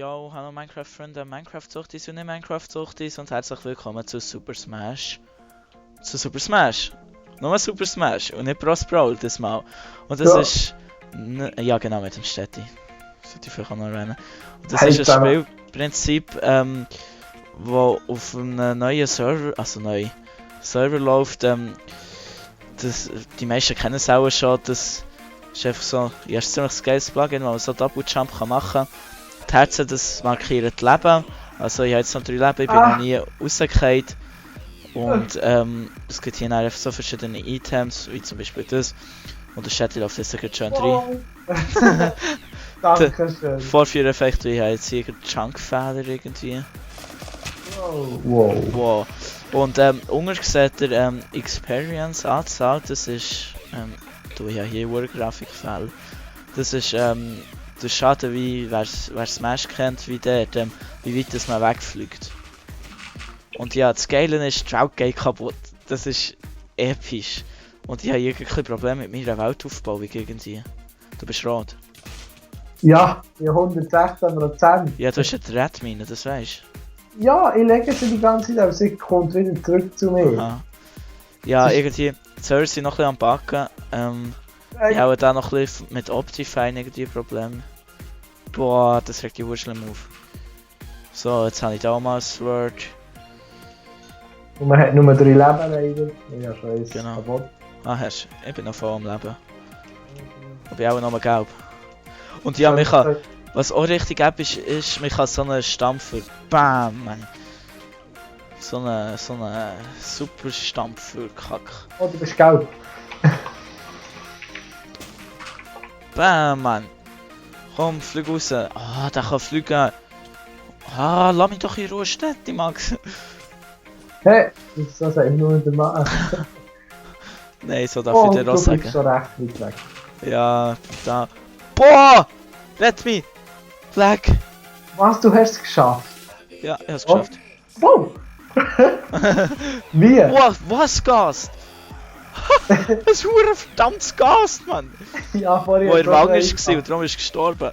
Yo, hallo Minecraft-Freunde, Minecraft-Suchtis und nicht Minecraft-Suchtis und herzlich willkommen zu Super Smash. Zu Super Smash. Nur Super Smash und nicht Bros Brawl das Mal. Und das ist... Ja genau, mit dem Städti. Sollte ich vielleicht auch noch erwähnen. Und das ist ein Spielprinzip, wo auf einem neuen Server, Server läuft. Die meisten kennen es auch schon, das ist einfach so, ja, ist ein ziemlich geiles Plugin, wo man so Double Jump machen kann. Die Herzen, das markiert Leben. Also ich habe jetzt noch 3 Leben, ich bin noch nie rausgefallen. Und es gibt hier einfach so verschiedene Items, wie zum Beispiel das. Und der Chat läuft jetzt schön rein. Dankeschön. Vorführeffekt, wie ich habe jetzt hier Junk-Fehler irgendwie. Wow. Und unten sieht ihr Experience-Anzahl, das ist, du ja hier Grafik-Fehler. Das ist der Schaden, wie wer Smash kennt, wie dort, wie weit das man wegfliegt. Und ja, das Geile ist, die Welt geht kaputt. Das ist episch. Und ich habe irgendwie Probleme mit meiner Weltaufbauung irgendwie. Du bist rot. Ja, ich 116%. Ja, du hast eine Redmine, das weißt du. Ja, ich lege sie die ganze Zeit, aber sie kommt wieder zurück zu mir. Aha. Ja, irgendwie, die Server sind noch ein bisschen am Backen. Ich habe da noch ein bisschen mit Optifine irgendwie Probleme. Boah, das regt die schlimm auf. So, jetzt habe ich da mal ein Sword. Und man hat nur 3 Leben leider. Ich habe schon eins Genau. kaputt. Ah, hast du? Ich bin noch voll am Leben. Ich bin auch noch mal gelb. Und ja, mich kann, was auch richtig episch ist, mich kann so einen Stampfer. Bam, Mann. So eine super Stampfer, Kack. Oh, du bist gelb. Bam, Mann. Komm, flieg raus. Ah, der kann fliegen. Ah, lass mich doch in Ruhe stehen, Max. Hey, das soll ich nur der Mann. Nein, so darf ich dir auch sagen. Du bist schon recht weit weg. Ja, da. Boah! Let me! Flag! Was, du hast es geschafft? Ja, ich hab's geschafft. Wow! Wie? Boah, was Gast? Das hure verdammtes Gast, Mann! Ja, vorhin. Wo er Wang ist und darum ist gestorben.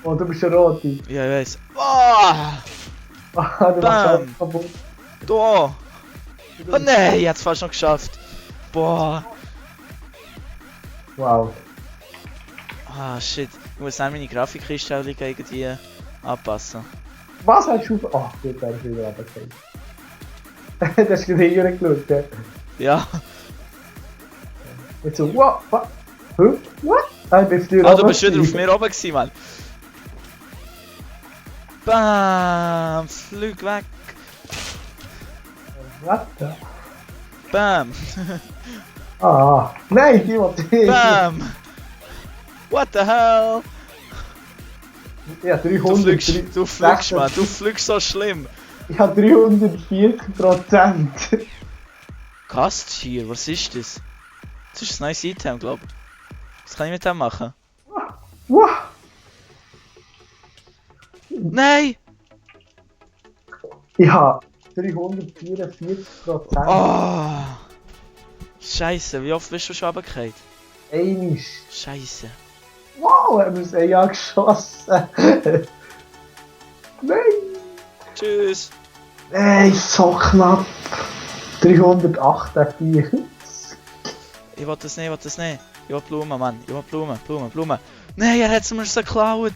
Oh, du bist ein Roti. Ja, ich weiss. Boah! Ah, du machst alles kaputt. Da! Oh nein, ich hab's fast noch geschafft. Boah! Wow. Ah shit, ich muss dann meine Grafikeinstellungen irgendwie anpassen. Was hast du... Oh, gut, da ist wieder runtergefallen. Das ist gerade hier geschaut, ja. Ja. Jetzt so, wow, was? Hä? What? Ah, ich bin auf dir Ah, du bist wieder auf mir oben gewesen, Mann. Bam! Flüg weg! Was? Bam! Ah, nein, die wollte ich. Bam! What the hell? Ja, Du 300. fliegst, Mann, du fliegst so schlimm. Ich habe 340%. Gast hier, was ist das? Das ist ein neues Item, glaub ich. Was kann ich mit dem machen? Wow. Nein! Ich habe 344%. Oh! Scheiße, wie oft bist du schon runtergefallen? Einisch. Scheiße. Wow, haben wir es ja geschossen. Nein. Tschüss! Ey, so knapp. 348. Ich will das nicht, Ich will Blumen, Mann. Ich will Blumen. Nein, er hat mir so geklaut.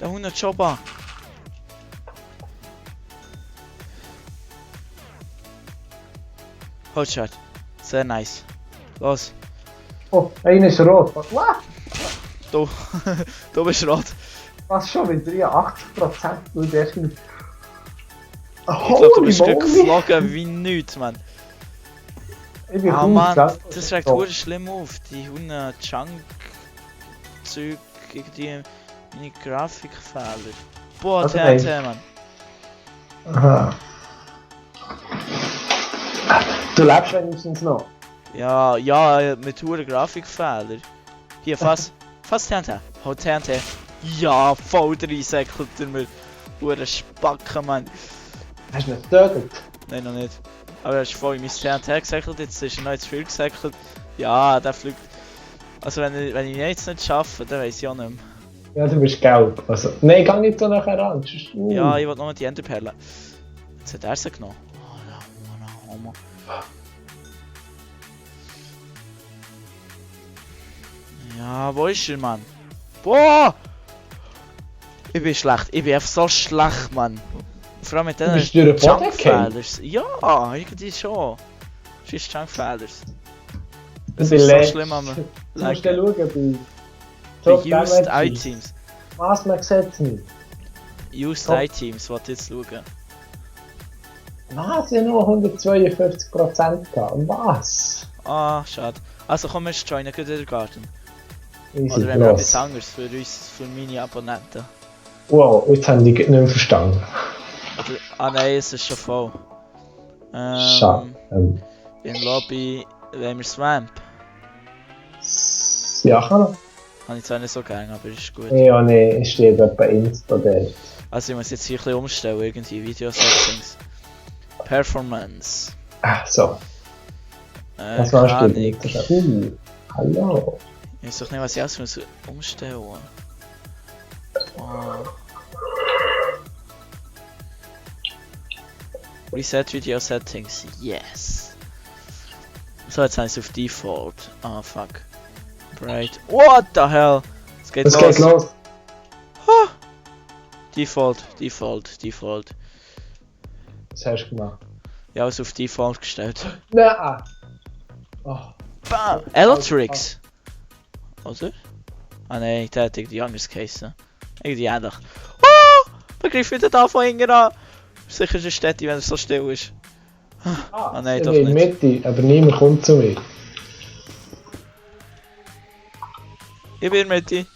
Der Hund hat Joba. Hotshot. Sehr nice. Los. Oh, einer ist rot. Was? Du. Du bist rot. Was schon mit 83%? Und der ist mit... Ich glaube, du bist geflogen wie nichts, Mann. Ich bin Ah, cool, Mann. gell? Das regt So. wirklich schlimm auf. Die Hunde Junk-Zeug irgendwie meine Grafikfehler. Boah, Also, TNT, Mann. Aha. Du lebst wenigstens noch. Ja, mit hohen Grafikfehler. Hier, fast TNT. Oh, TNT. Ja, voll reinsäckelt er mir. Hure Spacken, Mann. Hast du mich getötet? Nein, noch nicht. Aber er ist voll in mein TNT gesäckelt, jetzt ist er noch zu viel gesäckelt. Ja, der fliegt. Also wenn ich ihn jetzt nicht schaffe, dann weiss ich auch nicht mehr. Ja, du bist gelb. Also, nein, geh nicht so nachher ran. Ja, ich will nur die Enderperle. Jetzt hat er sie genommen. Oh, Mann. Ja, wo ist er, Mann? Boah! Ich bin schlecht. Ich bin einfach so schlecht, Mann. Vor allem mit Du bist durch den Boden Junk-Fehlers. Ja, irgendwie schon. Das ist Junk-Fehlers. Das bin ist so leicht. schlimm am Du musst dann Liken. schauen Bei Used Items. Was, man sieht es nicht. Used Top. Items, was jetzt schauen. Was? Ich habe nur 142% gehabt. Und was? Ah, schade. Also komm, wir joinen gleich in den Garten. Easy, Oder haben wir los. etwas anderes für uns, für meine Abonnenten? Wow, jetzt haben die nicht mehr verstanden. Oder, ah nein, es ist schon voll. Schade. In Lobby wollen wir Swamp. Ja, kann er. Habe ich zwar nicht so gerne, aber ist gut. Ja, nee, es steht bei Insta dort. Also ich muss jetzt hier ein bisschen umstellen, irgendwie Video-Settings. Performance. Ach so, das keine war Ahnung. stimmt. Hallo. Ich weiß doch nicht, was ich alles muss umstellen muss. Oh. Reset Video Settings, yes. So, jetzt habe ich es auf Default. Ah, fuck. Bright. What the hell? Es geht Es los. geht los. Ah. Default, Default, Default. Was hast du gemacht? Ja, alles auf Default gestellt. Nein. Oh. Bam! Elotrix! Oder? Ah nein, der hat irgendwie anders geheißen. Irgendwie ähnlich. Ah! Man greift wieder da von hinten an! Sicher ist eine Stätte, wenn er so still ist. Ah nein, doch ich bin in nicht. der Mitte, aber niemand kommt zu mir. Ich bin in der Mitte.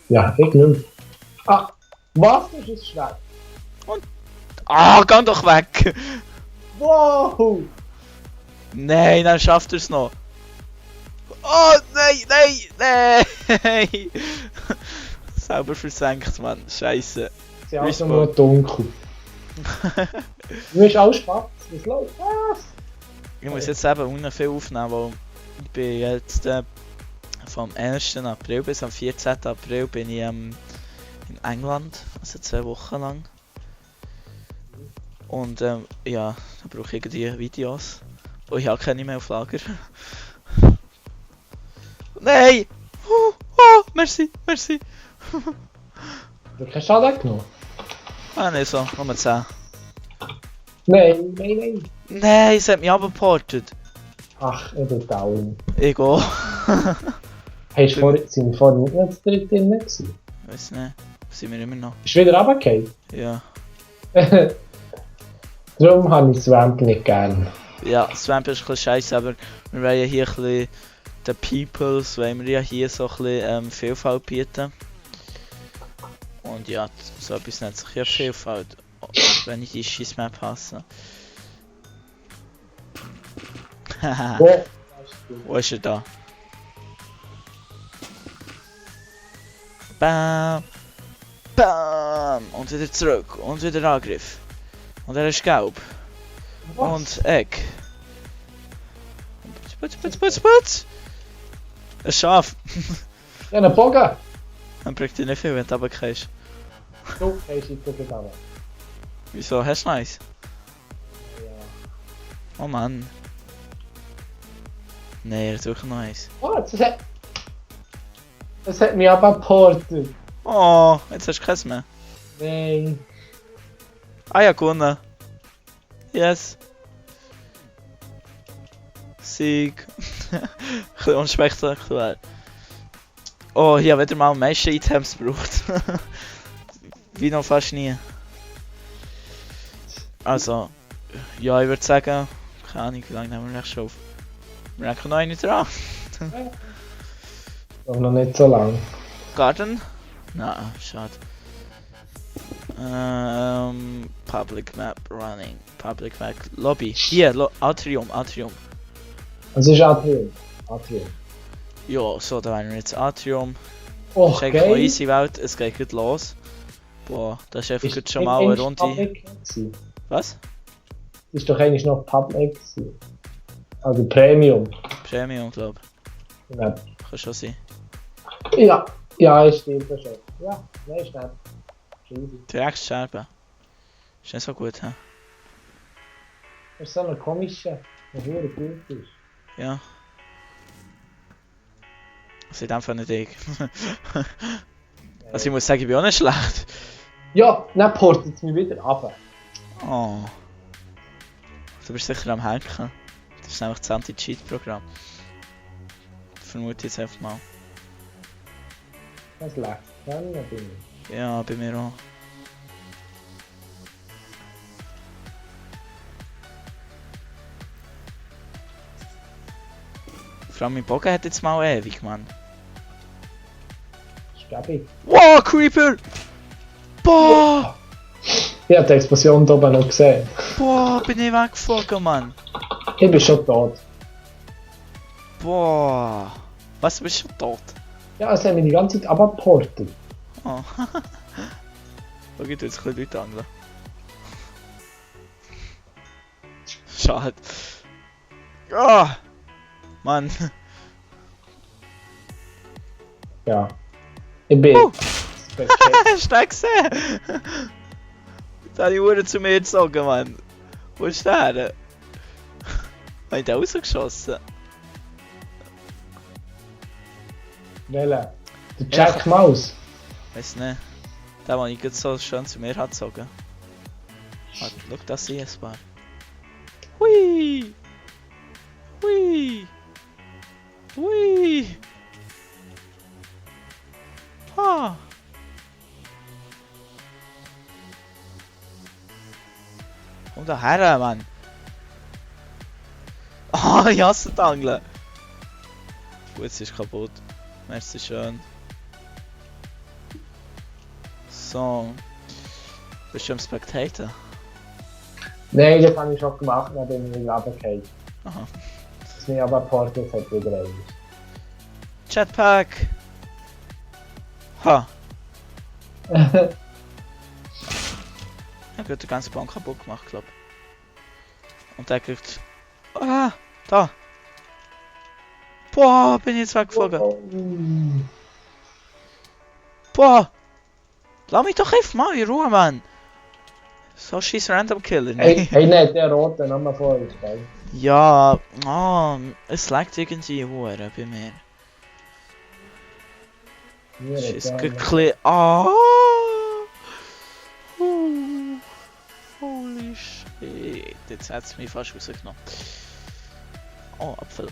Ja, ich nicht. Ah, was? Das ist schwer. Ah, geh doch weg! Wow! Nein, dann schafft er es noch. Oh, nein, nein, nein! Selber versenkt, Mann. Scheiße. Es ist also nur dunkel. Du bist alles schwarz. Was läuft? Was? Ich muss jetzt eben unten viel aufnehmen, weil ich bin jetzt vom 1. April bis am 14. April bin ich in England, also 2 Wochen lang. Und ja, da brauche ich irgendwie Videos. Und ich habe keine mehr auf Lager. Nein! Oh, merci, merci. Du hast keinen Schaden genommen? Ah, nicht so, nur 10. Nein, nein, nein. Nein, es hat mich abgeportet. Ach, ich bin down. Ich gehe. Sind wir vorhin nicht das dritte drin gewesen? Weiß nicht, sind wir immer noch. Ist wieder runtergefallen? Ja. Darum habe ich Swamp nicht gern. Ja, Swamp ist ein bisschen scheiße, aber wir wollen ja hier ein bisschen den Peoples, wollen wir ja hier so ein bisschen Vielfalt bieten. Und ja, so etwas nennt sich ja Vielfalt, wenn ich die Schissmap hasse. Haha, Oh. wo ist er da? Bam! Bam! Und wieder zurück, und wieder Angriff. Und er ist gelb. Und Egg. Putz! Ein Schaf! Ja, einen Bogen! Dann bringt dir nicht viel, wenn du runtergehst. Du hast jetzt wieder runter. Wieso? Hast du nice? Ja. Oh Mann. Nee, er hat wirklich noch eins. Oh, das hat mich abgeportet. Oh, jetzt hast du keins mehr. Nein. Ah ja, gewonnen. Yes. Sieg. Ein bisschen unspektakulär. Oh, ich habe wieder mal am meisten Items gebraucht. Wie noch fast nie. Also, ja, ich würde sagen, keine Ahnung, wie lange nehmen wir echt schon auf. Wir haben noch eine dran. Aber noch nicht so lang. Garden? Nein, schade. Public Map Running. Public Map Lobby. Hier, Atrium. Es ist Atrium. Ja, so, da haben wir jetzt Atrium. Das Oh, ist eigentlich eine geil. easy Welt, es geht gut los. Boah, das ist einfach Ist gut schon mal eine eigentlich Runde. Public gewesen? Was? Ist doch eigentlich noch Public gewesen. Also Premium. Premium, glaube Ja. ich. Kann schon sein. Ja. Ja, ich stirb schon. Ja, nein, schnell. Easy. Direkt sterben. Ist nicht so gut, hä? Das ist so ein komischer, der sehr gut ist. Ja. Das ist einfach nicht ich. Also ich muss sagen, ich bin auch nicht schlecht. Ja, dann portet es mich wieder ab. Oh. Du bist sicher am Hacken. Das ist nämlich das Anti-Cheat-Programm. Vermute ich jetzt einfach mal. Das leckt. Dann bin ich. Ja, bei mir auch. Vor allem mein Bogen hat jetzt mal ewig, Mann. Stabil. Wow, Creeper! Boah! Ich habe die Explosion da oben noch gesehen. Boah, bin ich weggeflogen, Mann. Ich bin schon tot. Boah. Was, du bist schon tot? Ja, es haben mich die ganze Zeit abgeportet. Oh. Schau, ich tu jetzt ein bisschen Leute angeln. Schade. Ah! Mann. Ja. Ich bin. Hast du den gesehen? Jetzt habe ich Uhren zu mir gezogen, Mann. Wo ist der her? Habe ich den rausgeschossen? Welcher? Der Jack Maus. Weiß nicht. Der, den ich gerade so schön zu mir hat gezogen. Warte, schau, das sehe ich ein paar. Hui! Hui! Hui! Ha! Komm da her, Mann! Ah, ich hasse die Angeln! Gut, es ist kaputt. Merci schön. So. Bist du am Spectator? Nein, das habe ich schon gemacht, dann bin ich wieder runtergefallen. Aha. Das mich aber portet hat wieder einmal. Jetpack! Ha! Ich hab gerade den ganzen Baum kaputt gemacht, glaub. Und der kriegt. Ah! Da! Boah, bin ich jetzt weggeflogen. Boah! Lass mich doch einfach mal in Ruhe, Mann! So scheiß Random Killer, Hey, nein, der rote Name vor uns, gell? Ja, es laggt irgendwie Hure bei mir. Mir Es jetzt ist auch ein nicht. bisschen. Ah! Holy shit. Jetzt hat es mich fast rausgenommen. Oh, Apfel.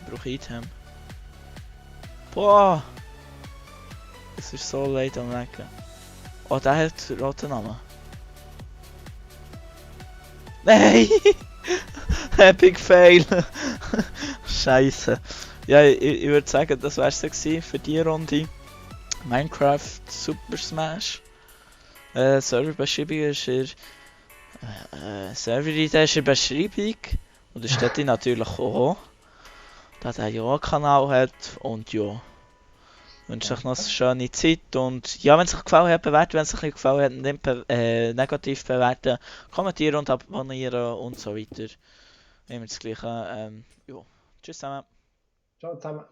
Ich brauche Item. Boah! Es ist so leid am Lecken. Oh, der hat roten Namen. Nein! Epic Fail! Scheiße. Ja, ich würde sagen, das wär's dann gewesen für die Runde. Minecraft Super Smash. Serverbeschreibung ist Server-ID ist in der Beschreibung. Und da steht die natürlich auch. Da der ja auch einen Kanal hat. Und ja. Wünsche euch noch eine schöne Zeit. Und ja, wenn es euch gefallen hat, bewerten. Wenn es euch nicht gefallen hat, nicht negativ bewerten. Kommentieren und abonnieren und so weiter. Immer das Gleiche. Ja. Tschüss zusammen. Ciao zusammen.